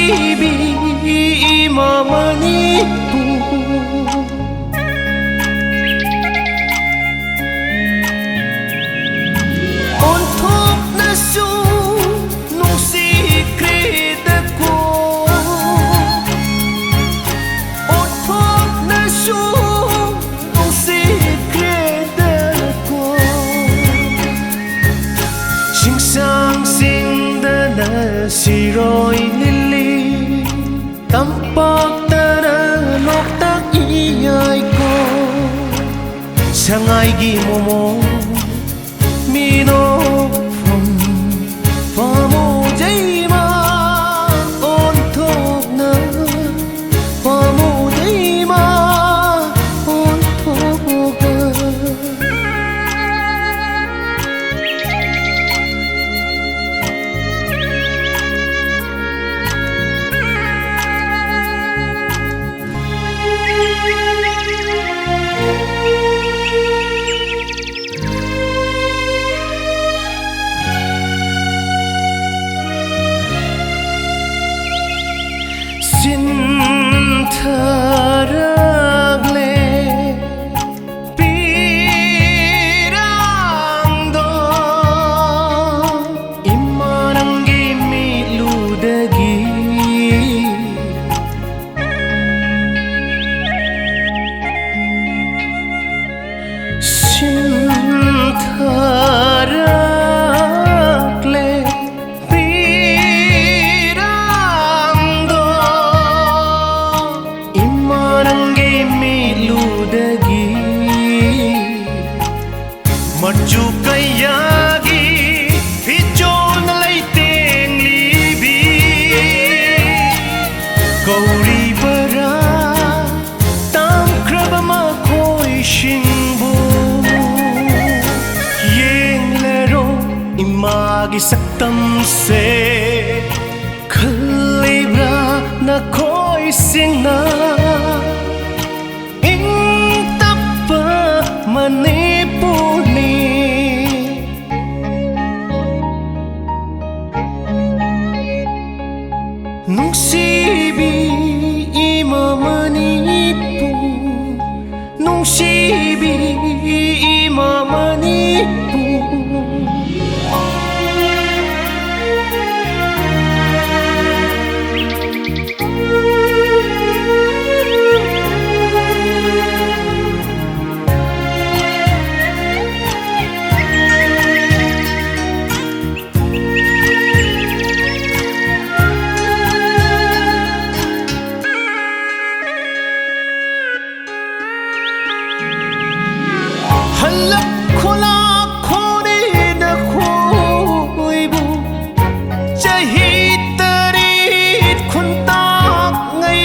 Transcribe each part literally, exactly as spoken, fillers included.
ꯏꯕꯤ ꯏꯃꯥ ꯃꯅꯤꯄꯨꯔ꯫ ꯑꯣꯟꯊꯣꯛꯅꯁꯨ ꯅꯨꯡꯁꯤꯈ꯭ꯔꯦꯗꯀꯣ꯫ ꯑꯣꯟꯊꯣꯛꯅꯁꯨ ꯅꯨꯡꯁꯤꯈ꯭ꯔꯦꯗꯀꯣ꯫ ꯆꯤꯡꯁꯥꯡꯁꯤꯡꯗꯅ ꯁꯤꯔꯣꯏ ꯂꯤꯂꯤ, ꯇꯝꯄꯥꯛꯇꯅ ꯂꯣꯛꯇꯥꯛ ꯏꯌꯥꯏꯀꯣ꯫ ꯁꯉꯥꯏꯒꯤ ꯃꯣꯃꯣ, ꯃꯤꯅꯣꯛꯐꯝ ꯄꯥꯝꯃꯨꯖꯩꯃ ꯑꯣꯟꯊꯣꯛꯅ ꯄꯥꯝꯃꯨꯖꯩꯃ ꯑꯣꯟꯊꯣꯛꯅ꯫ ꯁꯤꯟꯊꯔꯛꯂꯦ ꯄꯤꯔꯥꯡꯗꯣ ꯏꯃꯥ ꯅꯪꯒꯤ ꯃꯤꯠꯂꯨꯗꯒꯤ꯫ ꯁꯤꯟꯊꯔꯛꯂꯦ ꯄꯤꯔꯥꯡꯗꯣ ꯏꯃꯥ ꯅꯪꯒꯤ ꯃꯤꯠꯂꯨꯗꯒꯤ꯫ ꯃꯆꯨ ꯀꯌꯥꯒꯤ ꯐꯤꯖꯣꯜꯅ ꯂꯩꯇꯦꯡꯂꯤꯕꯤ ꯀꯧꯔꯤꯕꯔꯥ ꯇꯝꯈ꯭ꯔꯕ ꯃꯈꯣꯏꯁꯤꯡꯕꯨ? ꯌꯦꯡꯂꯔꯣ ꯏꯃꯥꯒꯤ ꯁꯛꯇꯝꯁꯦ, ꯈꯜꯂꯤꯕ꯭ꯔꯥ ꯅꯈꯣꯏꯁꯤꯡꯅ? ꯏꯪ ꯇꯞꯄ ꯃꯅꯤꯄꯨꯔꯅꯤ꯫ ꯅꯨꯡꯁꯤ ꯅꯨꯡꯁꯤꯕꯤ ꯏꯃꯥ ꯃꯅꯤꯄꯨꯔ, ꯅꯨꯡꯁꯤꯕꯤ ꯏꯃꯥ ꯃꯅꯤꯄꯨꯔ꯫ ꯍꯜꯂꯛꯈꯣ ꯂꯥꯛꯈꯣꯅꯦ ꯅꯈꯣꯏꯕꯨ ꯆꯍꯤ ꯇꯔꯦꯠ ꯈꯨꯟꯇꯥꯛꯉꯩ꯫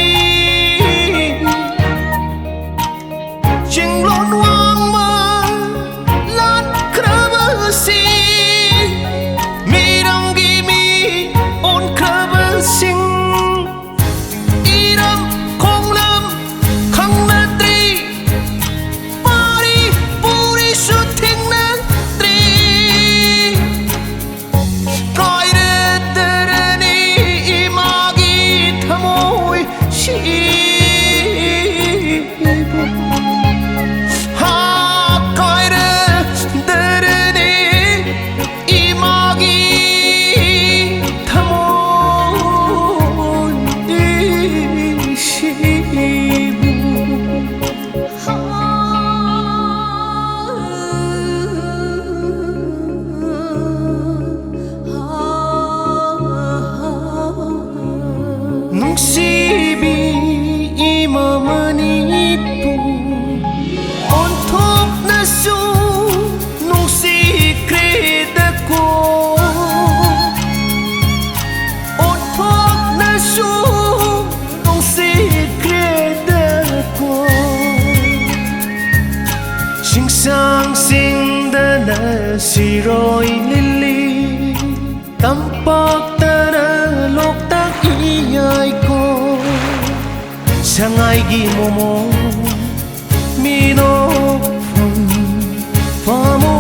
ꯆꯤꯡꯂꯣꯟ ꯋꯥꯡꯃ ꯂꯥꯟꯈ꯭ꯔꯕꯁꯤꯡ, ꯃꯤꯔꯝꯒꯤ ꯃꯤ ꯑꯣꯟꯈ꯭ꯔꯕꯁꯤꯡ, ꯏꯔꯝ ꯈꯣꯡꯂꯝ ꯈꯪꯅꯗ꯭ꯔꯤ, ꯄꯥꯔꯤ ꯄꯨꯔꯤꯁꯨ ꯊꯦꯡꯅꯗ꯭ꯔꯤ꯫ ꯀꯥꯏꯔꯗꯔꯅꯤ ꯏꯃꯥꯒꯤ ꯊꯃꯣꯏ ꯁꯤꯕꯨ꯫ ꯍꯥ, ꯀꯥꯏꯔꯗꯔꯅꯤ ꯏꯃꯥꯒꯤ ꯊꯃꯣꯏ ꯁꯤꯕꯨ꯫ ꯅꯨꯡꯁꯤꯕꯤ ꯏꯃꯥ ꯃꯅꯤꯄꯨꯔ, ꯑꯣꯟꯊꯣꯛꯅꯁꯨ ꯅꯨꯡꯁꯤꯈ꯭ꯔꯦꯗꯀꯣ, ꯑꯣꯟꯊꯣꯛꯅꯁꯨ ꯅꯨꯡꯁꯤꯈ꯭ꯔꯦꯗꯀꯣ꯫ ꯆꯤꯡꯁꯥꯡꯁꯤꯡꯗꯅ ꯁꯤꯔꯣꯏ ꯂꯤꯂꯤ, ꯇꯝꯄꯥꯛꯇꯅ ꯂꯣꯛꯇꯥꯛ ꯏꯌꯥꯏꯀꯣ꯫ ꯁꯉꯥꯏꯒꯤ ꯃꯣꯃꯣ, ꯃꯤꯅꯣꯛꯐꯝ, ꯐꯥꯃꯣ